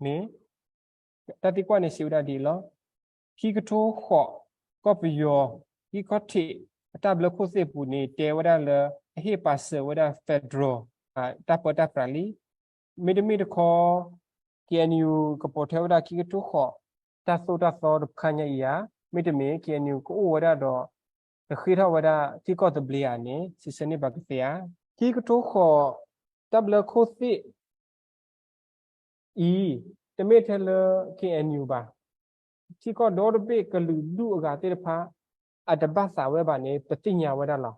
န့ၣ် တၢ်သံကွၢ်န့ၣ်စံးဝဲဒၣ်ဒ်အံၤလီၤ. ခံကထိဃိး ကီၢ်ပယီၤ ဟံၣ်ခီၣ်ထံး အတၢ်ဘျၢခိၣ်သ့ၣ်အပူၤန့ၣ် တဲဝဲဒၣ်လၢ အဟ့ၣ်ပာ်စၢၤဝဲဒၣ် federal တၢ်ပၢတၢ်ပြးလံ. မ့တမ့ၢ်တခီ KNU ကပိာ်ထွဲဝဲဒၣ်ခံကထိဃိး တၢ်သိၣ်တၢ်သီတခါညါအံၤဧါ, မ့တမ့ၢ် KNU ကအိၣ်ဝဲဒၣ်ဒီး ကဃ့ထီၣ်ဝဲဒၣ်ထံကီၢ်သဘျ့ဧါန့ၣ် စံးဆၢန့ၢ်ပှၤကသ့ဧါ. ခံကထိဃိး တၢ်ဘျၢခိၣ်သ့ၣ် အံၤ တမ့ၢ်ထဲလၢ KNU ဘၣ်. ထံကီၢ်ဒီတဘ့ၣ်ကလုာ်ဒူၣ်အဂၤသ့ၣ်တဖၣ် အတဘၣ်သးဝဲဘၣ်န့ၣ် ပသ့ၣ်ညါဝဲဒၣ်လီၤ.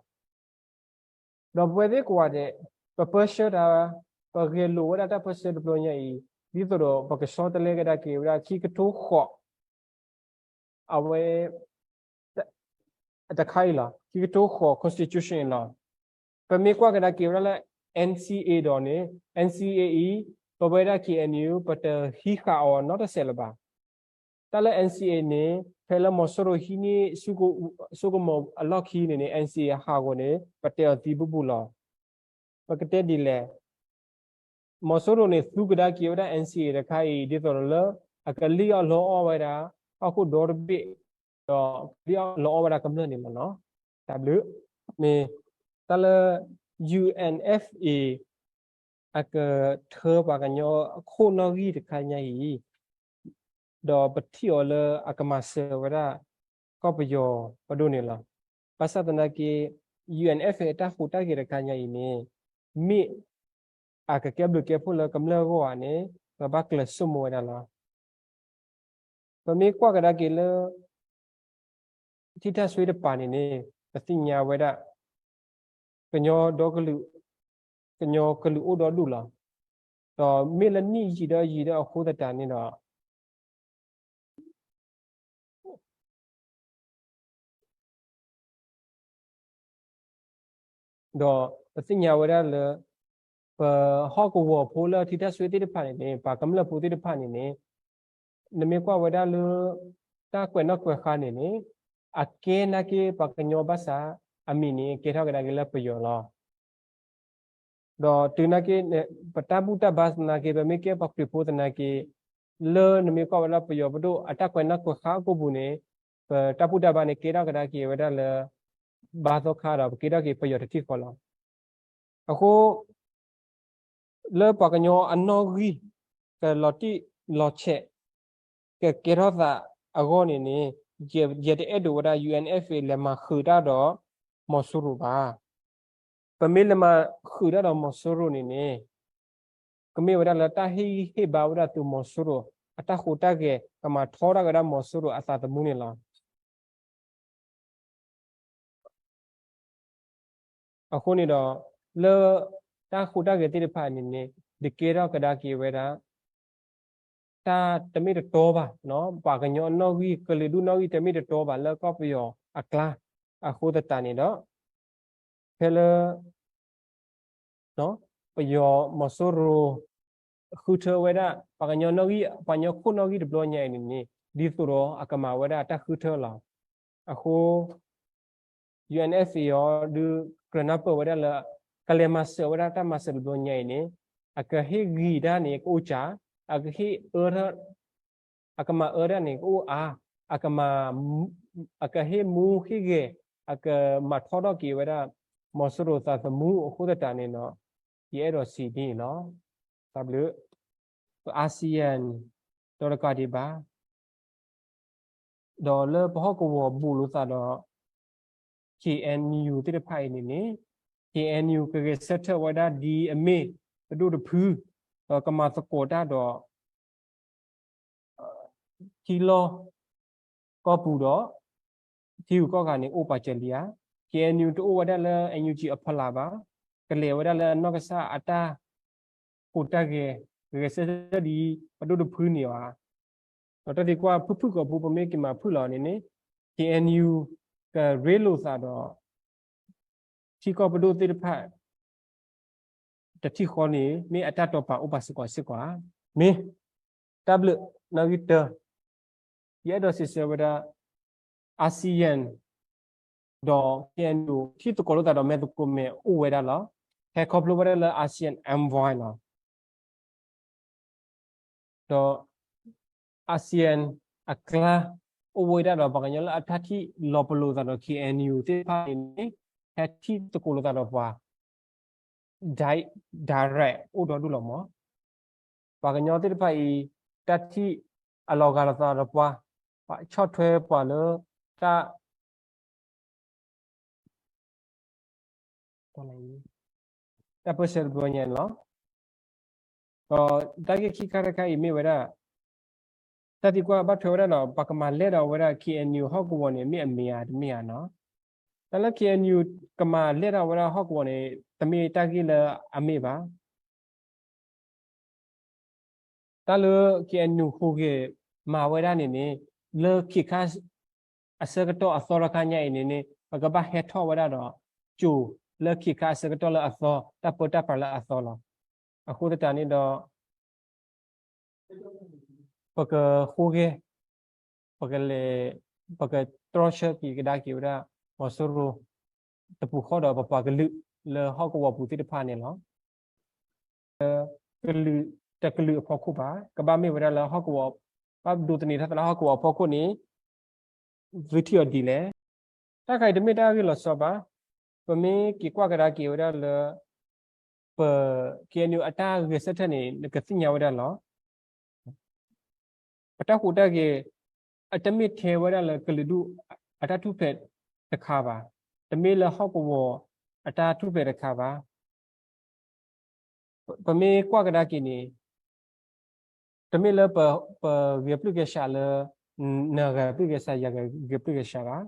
ဒီးပဝဲသ့ၣ်ကိးဂၤဒဲး ပပၢဆှၢတၢ်, ပဂဲၤလိာ်ဝဲဒၣ်တၢ်ပၢဆှၢတဘျီညါအံၤ ဒ်သိးဒီးပကဆီတလဲကဒါက့ၤဝဲဒၣ်ခံကထိဃိး အဝဲ တခါအံၤလီၤ, ခံကထိဃိး constitution အံၤလီၤ. ပမ့ၢ်ကွၢ်ကဒါက့ၤဝဲဒၣ်လၢ NCA ဒီးန့ၣ် NCA အံၤ ပဝဲဒၣ် KNU ပတဟံးဃာ်အီၤနီတစဲးလၢၤဘၣ်. တၢ်လၢ NCA န့ၣ် ဖဲလၢမီၤစိရိၤဟံးန့ၢ် စိကမီၤအလီၢ်ခံန့ၣ်န့ၣ် NCA ဟးဂီၤန့ၣ် ပတဲအီၤသံဘူးဘူးလီၤ. ပကတဲဒ်လဲၣ်, မီၤစိရိၤန့ၣ် သူကဒါက့ၤဝဲဒၣ် NCA တခါအံၤ ဒ်သိးလၢ အကလံၣ်အီၣ်လီအီၣ်ဝဲဒၣ် ဟီၣ်ခိၣ်ဒီတဘ့ၣ် ဒီးကလံၣ်အီၣ်လီအီၣ်ဝဲဒၣ်ကမျၢၢ်န့ၣ်လီၤနီၤ. တၢ်ဘျုး မ့ၢ်တၢ်လၢ UNFA အကထၢပှၤကညီအခိၣ်နီၣ်ဂံၢ်တခါညါအံၤ ဒီးပထံၣ်အီၤလၢအကမၤစၢၤဝဲဒၣ် ကီၢ်ပယီၤပဒိၣ်န့ၣ်လီၤ. ဘၣ်ဆၣ်သနာ်က့ UNFA အတၢ်ဟူးတၢ်ဂဲၤတခါညါအံၤန့ၣ် မ့ၢ်အကကဲဘျုးကဲဖှိၣ်လၢကမျၢၢ်အဂီၢ်ဧါန့ၣ် ပဘၣ်ကျၢၤဆိကမိၣ်ဝဲဒၣ်လီၤ. ပမ့ၢ်ကွၢ်ကဒါက့ၤလၢ ထံထၣ်စွ့တပၤန့ၣ်န့ၣ် ပသ့ၣ်ညါဝဲဒၣ် ကညီဒီကလုာ်, ကညီကလုာ်အိၣ်ဒီဒူၣ်လီၤ. ဒီးမ့ၢ်လၢနံၣ်ယံာ်ဒီးယံာ်ဒီးအဃိသတးန့ၣ်ဒီး ဒီးပသ့ၣ်ညါဝဲဒၣ်လၢ ပဟီၣ်ကဝီၤဖိလၢထံထၣ်စွ့သ့ၣ်တဖၣ်န့ၣ်န့ၣ် ပှၤကမျၢၢ်ဖိသ့ၣ်တဖၣ်န့ၣ်န့ၣ် နမ့ၢ်ကွၢ်ဝဲဒၣ်လၢ တၢ်ကွဲးနီၣ်ကွဲးဃါန့ၣ်န့ၣ် အကဲနာ်က့ပှၤကညီဘၣ်ဆၣ် အမံၤန့ၣ် ကဲထီၣ်ကဒါက့ၤလၢပယီၤလီၤ. ဒီးတုၤနာ်က့ ပတၢ်ဘူၣ်တၢ်ဘါသနာ်က့ ပမ့ၢ်ကဲပှၤခရံာ်ဖိသနာ်က့ လၢနမ့ၢ်ကွၢ်ဝဲဒၣ်ပယီၤပဒိၣ်အတၢ်ကွဲးနီၣ်ကွဲးဃါအကိာ်ပူၤန့ၣ် ပတၢ်ဘူၣ်တၢ်ဘါန့ၣ် ကဲထီၣ်ကဒါက့ၤဝဲဒၣ်လၢ ဘါသီခါဒီး ပကဲထီၣ်က့ၤပယီၤတထံၣ်ဃီလီၤ. အဃိ လၢပှၤကညီအနီၣ်ဂံၢ် ကလီၤတံၢ်လီၤဆဲး ကကဲထီၣ်သးအဂီၢ်န့ၣ်န့ၣ် ယတအဲၣ်ဒိးဝဲဒၣ် UNFA လဲၤမၤဃုာ်တၢ်ဒီးမီၤစိရိၤဘၣ်. ပမ့ၢ်လဲၤမၤဃုာ်တၢ်ဒီးမီၤစိရိၤန့ၣ်န့ၣ် ကမ့ၢ်ဝဲဒၣ်လၢတၢ်ဟ့ၣ်ဂံၢ်ဟ့ၣ်ဘါဝဲဒၣ်သုးမီၤစိရိၤ အတၢ်ဟူးတၢ်ဂဲၤ ကမၤထီဒၣ်ဝဲဒၣ်မီၤစိရိၤအသးသမူန့ၣ်လီၤ. အဃိန့ၣ်ဒီး လၢတၢ်ဟူးတၢ်ဂဲၤသ့ၣ်တဖၣ်န့ၣ်န့ၣ် ဒုးကဲထီၣ်ကဒါက့ၤဝဲဒၣ် တၢ်တမ့ၢ်တတီဘၣ်, ပှၤကညီအနီၣ်ဂံၢ် ကလုာ်ဒူၣ်နီၣ်ဂံၢ် တမ့ၢ်တတီဘၣ်လၢကီၢ်ပယီၤအကျါ အဃိသတးန့ၣ်ဒီး ဖဲလၢ ပယီၤမီၤစိရိၤ ဃုထၢဝဲဒၣ် ပှၤကညီနီၣ်ဂံၢ် ပှၤကညီခိၣ်နီၣ်ဂံၢ်တဘျီညါအံၤန့ၣ်န့ၣ် ဒ်သိးဒီးအကမၤဝဲဒၣ်တၢ်ဃုထၢလီၤ. အဃိ UNFA အံၤ ဒုးကြၢးနၢ်ပၢၢ်ဝဲဒၣ်လၢ ကလဲၤမၤစၢၤဝဲဒၣ်တၢ်မၤစၢၤတဘျီညါအံၤန့ၣ် အကဟ့ၣ်ဂံၢ်တၢ်န့ၣ် ကအိၣ်ကၢ, အကဟ့ၣ်အၢထၢၣ် အကမၤအၢတၢ်န့ၣ် ကအိၣ်အါ, အကမၤ အကဟ့ၣ်မူဟ့ၣ်ဂဲၤ အကမၤထီထီၣ်က့ၤဝဲဒၣ် မီၤစိရိၤသးသမူအဃိသတးန့ၣ်ဒီး ယအဲၣ်ဒိးစံးဒ်အံၤလီၤ. တၢ်ဘျုး ပ ASEAN ဒီးတကးဒံးဘၣ် ဒီးလၢပဟီၣ်ကဝီၤဘူးလိာ်သးဒီး KNU သ့ၣ်တဖၣ်အံၤန့ၣ်န့ၣ် KNU ကဂဲၤဆၢထၢၣ်ဝဲဒၣ်ဒ်အမ့ၢ်ပဒိၣ်တဖု ဒီးကမၤသကိးတၢ်ဒီး ထံလီၢ်ကီၢ်ပူၤဒီး ထံဂုၤကီၢ်ဂၤန့ၣ် အိၣ်ပာ်စၢၤလံဧါ. KNU တအိၣ်ဝဲဒၣ်လၢ NUG အဖီလာ်ဘၣ်, ကလဲၤဝဲဒၣ်လၢအနီၢ်ကစၢ်အတၢ်ဟူးတၢ်ဂဲၤ ဂဲၤဆၢထၢၣ်ဒ်ပဒိၣ်တဖုန့ၣ်ဧါ. ဒီးတၢ်သံကွၢ်ဖုၣ်ဖုၣ်ကိာ်ပူၤ ပမ့ၢ်က့ၤမၤဖုၣ်လီၤန့ၣ်န့ၣ် KNU ကရ့လိာ်သးဒီး ထံကီၢ်ပဒိၣ်သ့ၣ်တဖၣ် တထံၣ်ဃီန့ၣ် မ့ၢ်အတၢ်တိာ်ပာ်အိၣ်ပာ်စ့ၢ်ကီးစ့ၢ်ကီးဧါ. မ့ၢ် တၢ်ဘျုး နီၣ်ဂံၢ်တၢ ယအဲၣ်ဒိးစံးဆၢဝဲဒၣ် ASEAN ဒီး KNU ထံၣ်သကိးလိာ်သးဒီးမဲာ်သကိးမဲာ်အိၣ်ဝဲဒၣ်လီၤ. ဟဲခီဖျိဝဲဒၣ်လၢ ASEAN Envoy လီၤ. ဒီး ASEAN အကျါ အိၣ်ဝဲဒၣ်ဒီး ပှၤကညီလၢအတၢ်ထံၣ်လီၤပလိာ်သးဒီး K N U သ့ၣ်တဖၣ်န့ၣ်န့ၣ် ဟဲထံၣ်သကိးလိာ်သးဒီးပှၤ direct အိၣ်ဒီဒူၣ်လီၤမး. ပှၤကညီသ့ၣ်တဖၣ်အံၤ တၢ်ထံၣ်အလီၤဂာ်လိာ်သးဒီးပှၤ, ဆီၣ်ထွဲပှၤလၢတၢ် တၢ်ပၢၢ်ဆၢတဘျီညါန့ၣ်လီၤ. ဒီးတၢ်ဂ့ၢ်ခံခါတခါအံၤမ့ၢ်ဝဲဒၣ် တၢ်သံကွၢ်ဘၣ်ထွဲဝဲဒၣ်ဒီး ပှၤကမၤလဲၢ်ဒီးဝဲဒၣ် K N U ဟီၣ်ကဝီၤန့ၣ် မ့ၢ်အမ့ၢ်ဧါ တမ့ၢ်ဧါနီၤ. တၢ်လၢ K N U ကမၤလဲၢ်ဒီးဝဲဒၣ်ဟီၣ်ကဝီၤန့ၣ် တမ့ၢ်တၢ်ဂ့ၢ်လၢအမ့ၢ်ဘၣ်. တၢ်လၢ K N U ဟူးဂဲၤမၤဝဲဒၣ်န့ၣ်န့ၣ် လၢခံခါ အဆၢကတီၢ်အသီတခါညါအံၤန့ၣ်န့ၣ် ပကဘၣ်ဟဲထီၣ်ဝဲဒၣ်ဒီး ကၠိၤလၢခံခါအဆၢကတီၢ်လၢအသီ တၢ်ပၢတၢ်ပြးလၢအသီလီၤ. အဃိသတးန့ၣ်ဒီး ပကဟူးဂဲၤ ပကလဲၤ ပကတြီဆၢက့ၤကဒါက့ၤဝဲဒၣ် မီၤစိရိၤ တပူၤဃီဒီးပပှၤကလုာ် လၢဟီၣ်ကဝီၤပူၤသ့ၣ်တဖၣ်န့ၣ်လီၤ. ကလုာ်တကလုာ်အဖီခိၣ်ဘၣ်, ကဘၣ်မ့ၢ်ဝဲဒၣ်လၢဟီၣ်ကဝီၤ ဘၣ်ဒိးသန့ၤထီၣ်သးလၢဟီၣ်ကဝီၤအဖီခိၣ်န့ၣ် သုထံၣ်အီၤဒ်လဲၣ်. တၢ်ခါအံၤတမ့ၢ်တၢ်ဂ့ၢ်လီၤဆီဘၣ်. ပမ့ၢ်က့ၤကွၢ်ကဒါက့ၤဝဲဒၣ်လၢ ပ K N U အတၢ်ဂဲၤဆၢထၢၣ်န့ၣ် နကသ့ၣ်ညါဝဲဒၣ်လီၤ. ပတၢ်ဟူးတၢ်ဂဲၤ အတမ့ၢ်ထဲဝဲဒၣ်လၢကလုာ်ဒူၣ်အတၢ်ထူၣ်ဖျဲးတခါဘၣ်, တမ့ၢ်လၢဟီၣ်ကဝီၤအတၢ်ထူၣ်ဖျဲးတခါဘၣ်. ပမ့ၢ်ကွၢ်ကဒါက့ၤန့ၣ် တမ့ၢ်လၢပဂဲၤပျုၢ်ဂဲၤဆှးလၢ နဂဲၤပျုၢ်ဂဲၤဆှး ယဂဲၤပျုၢ်ဂဲၤဆှးဘၣ်.